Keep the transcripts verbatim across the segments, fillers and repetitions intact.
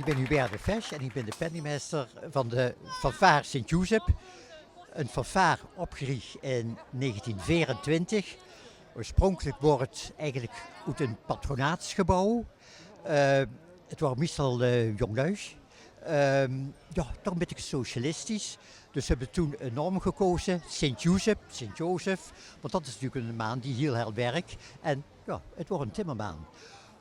Ich bin Hubert de Fesch en ich bin de penningmeister van de fanfaar Sint Joezep. Ein fanfaar opgeriech in negentien veerentwintig. Oorspronkelik woort 't eigelik oet ein patronaatsgebouw. Eh, 't waore meistal, eh, jóng lui. Ehm, jao, toch ein bietje socialistisch. Dus ze höbbe toen ein naom gekoze, Sint Joezep, Sint Jozef, want dat is natuurlik eine maan die hiel hel wirk. En jao, 't waor eine timmermaan.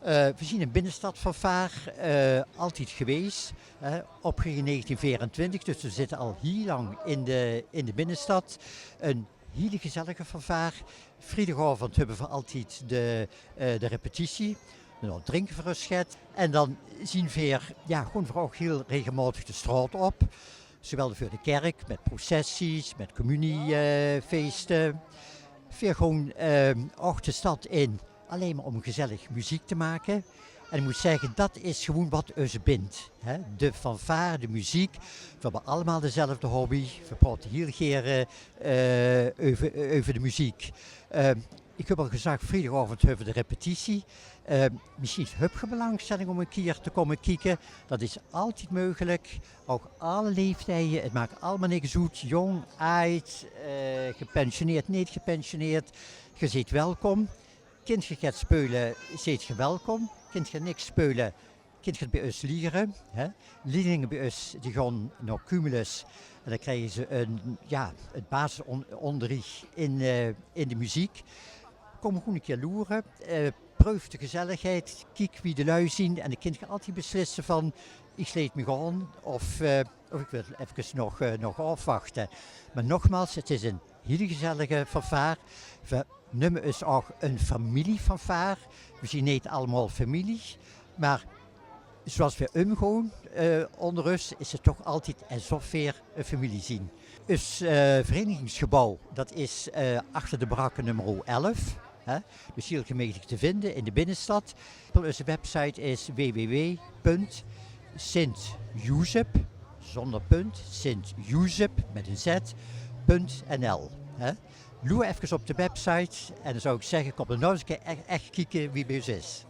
Eh, veer zien ein binnestadfanfaar, eh, altied gewees, hè, opgeriech in negentien veerentwintig, dus veer zitte al hiel lang in de, in de binnestad. Ein hiel gezellige fanfaar. Vriedigaovend höbbe veer altied de, eh, de repetitie. Dan drinke veer ós get. En dan zien veer, jao, gaon veer ouch hiel regelmaotig de straot op. Zowaal veur de kèrk, mit processies, mit communiefeeste. Veer gaon, eh, ouch de stad in, allein mer óm gezellig meziek te make. En ich mót zègke, dat is gewoen wat ós bindt, hè. De fanfaar, de meziek. Veer höbbe allemaol dezelfde hobby. Veer praote hiel gaer, eh, euver, euver de meziek. Eh, ich höb al gezag, vriedigaovend höbbe veer de repetitie. Eh, mesjiens höb geer belangstelling óm ein kier te kómme kieke. Dat is altied meugelik. Ouch alle leeftieje, 't maak allemaol niks oet. Jóng, aajd, eh, gepensioneerd, neet gepensioneerd. Geer zeet welkom. Kint geer get speule, zeet geer welkom. Kint geer niks speule, kint geer 't bie ós liere, hè. Leerlinge bie ós, die gaon nao Cumulus. En dan kriege ze ein, jao, 't basisónderriech in, eh, in de meziek. Kóm gewoen ein kier loere. Eh, preuf de gezelligheid. Kiek wie de lui zien. En dan kint geer altied beslisse van, ich sleet mich aan of, eh, of ich wil efkes nog, eh, nog aafwachte. Mer nogmaals, 't is ein hiel gezellige fanfaar. Veer numme ós ouch ein familiefanfaar. Veer zien neet allemaol femilie, mer zoewie veer ómgaon, eh, ónger ós, is 't toch altied esof veer ein femilie zien. Ós, eh, vereinigingsgebouw, dat is, eh, achter de barakke nummer elf, hè, dus hiel gemekelik te vinde in de binnestad. Ózze website is w w w punt sint joezep, zónger punt, sint joezep mit ein z, punt n l, hè. Loer efkes op de website en dan zou ich zègke, kóm dan noe ins ein kier ech, ech kieke wie 't bie ós is.